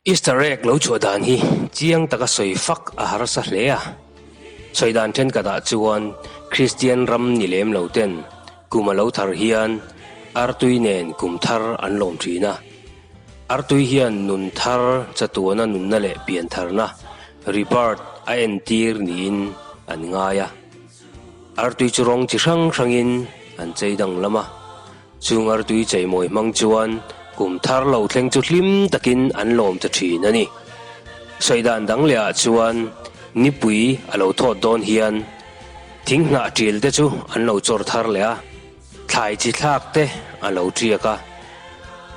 Easter egg lo chhuah dan hi chiang taka sawi fak a harsa hle a. Sawi dan thenkhatah chuan Kristian ram ni lem lo ten kum a lo thar hian artui nen kum thar an lawm thin a. Artui hian nun thar chatuana nunna leh pian tharna, rebirth, a entir niin an ngai a. Artui chu rawng chi hrang hrangin an chei danglam a. Chung artui cheimawi hmang chuan kum thar lo thleng chu hlim takin an lawm ta thin a ni. Sawi dan dang leh ah chuan nipui a lo thawt dawn hian thing hnah ṭil te chu an lo chawr thar leh a, thlai chi thlak te a lo ṭiak a.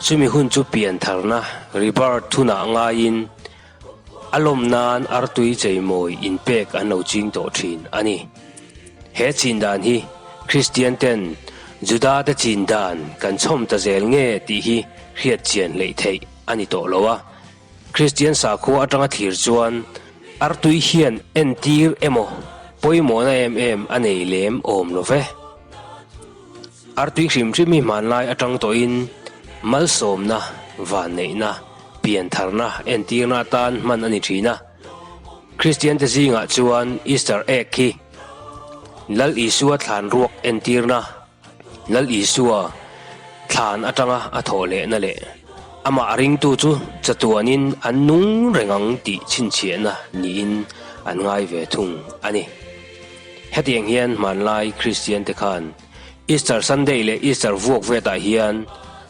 Chumi hun chu pian tharna, rebirth, hunah ngaiin A lawm nan artui cheimawi inpek an lo ching tawh thin a ni. He chin dan hi Kristian ten Juda te chin dan kan chhawm ta zel nge tih hi hriat chian hleih theih a ni tawh lo a. Kristian sakhua atanga thlir chuan artui hian entir emaw pawimawhna em em a nei lem awm lo ve. Artui hrim hrim hi hmanlai atang tawhin malsawmna, vanneihna, piantharna entirna atan hman a ni thin a. Kristiante zingah chuan Easter egg hi Lal Isua thlan ruak entirna, Lal Isua thlan atanga a thawh lehna leh amah ringtu chu chatuanin an nung reng ang tih chhinchhiahna niin an ngai ve thung a ni. Hetiang hian hmanlai Kristiante khan Easter Sunday leh Easter vuak vetah hian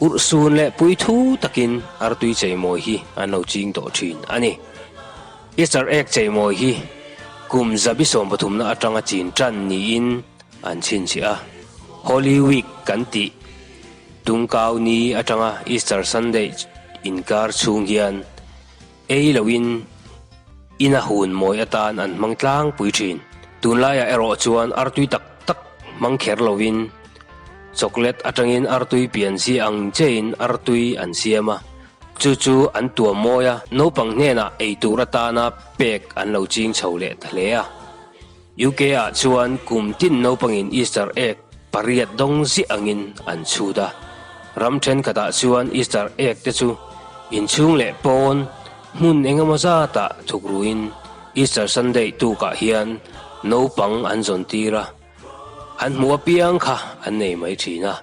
urhsun leh puithu takin artui cheimawi hi an lo ching tawh thin a ni. Easter egg cheimawi hi kum zabi sawmpathumna atanga chin tan niin an chhinchhiah a. Holy Week kan tih tungkau ni atanga Easter Sunday inkar chhung hian Ei loin ina hun mawi atan an hmang tlangpui thin. Tunlaiah erawh chuan artui tak tak hmang kher loin chocolate atangin artui pian zia ang chein artui an siam a, chu chu an tuam mawi a, naupang hnenah ei tur atana pek an lo ching chho leh ta hle a. UK ah chuan kum tin naupangin Easter egg pariat dawng ziah angin an chhut a. Ram thenkhatah chuan Easter egg te chu inchhung leh pawn hmun engemaw zatah thukruin Easter Sunday tukah hian naupang an zawn tir a, an hmuh apiang kha an nei mai thin a.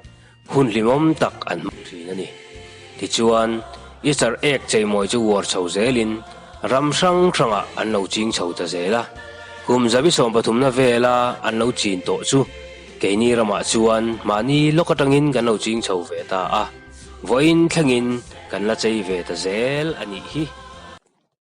Hun hlimawm tak an hmang thin a ni. Tichuan, Easter egg cheimawi chu uar chho zelin ram hrang hrangah an lo ching chho ta zel a. Kum zabi sawmpathumna vela an lo chin tawh chu keini ramah chuan mahni lawk atangin kan lo ching chho ve ta a, vawiin thlengin kan la chei ve ta zel a nih hi.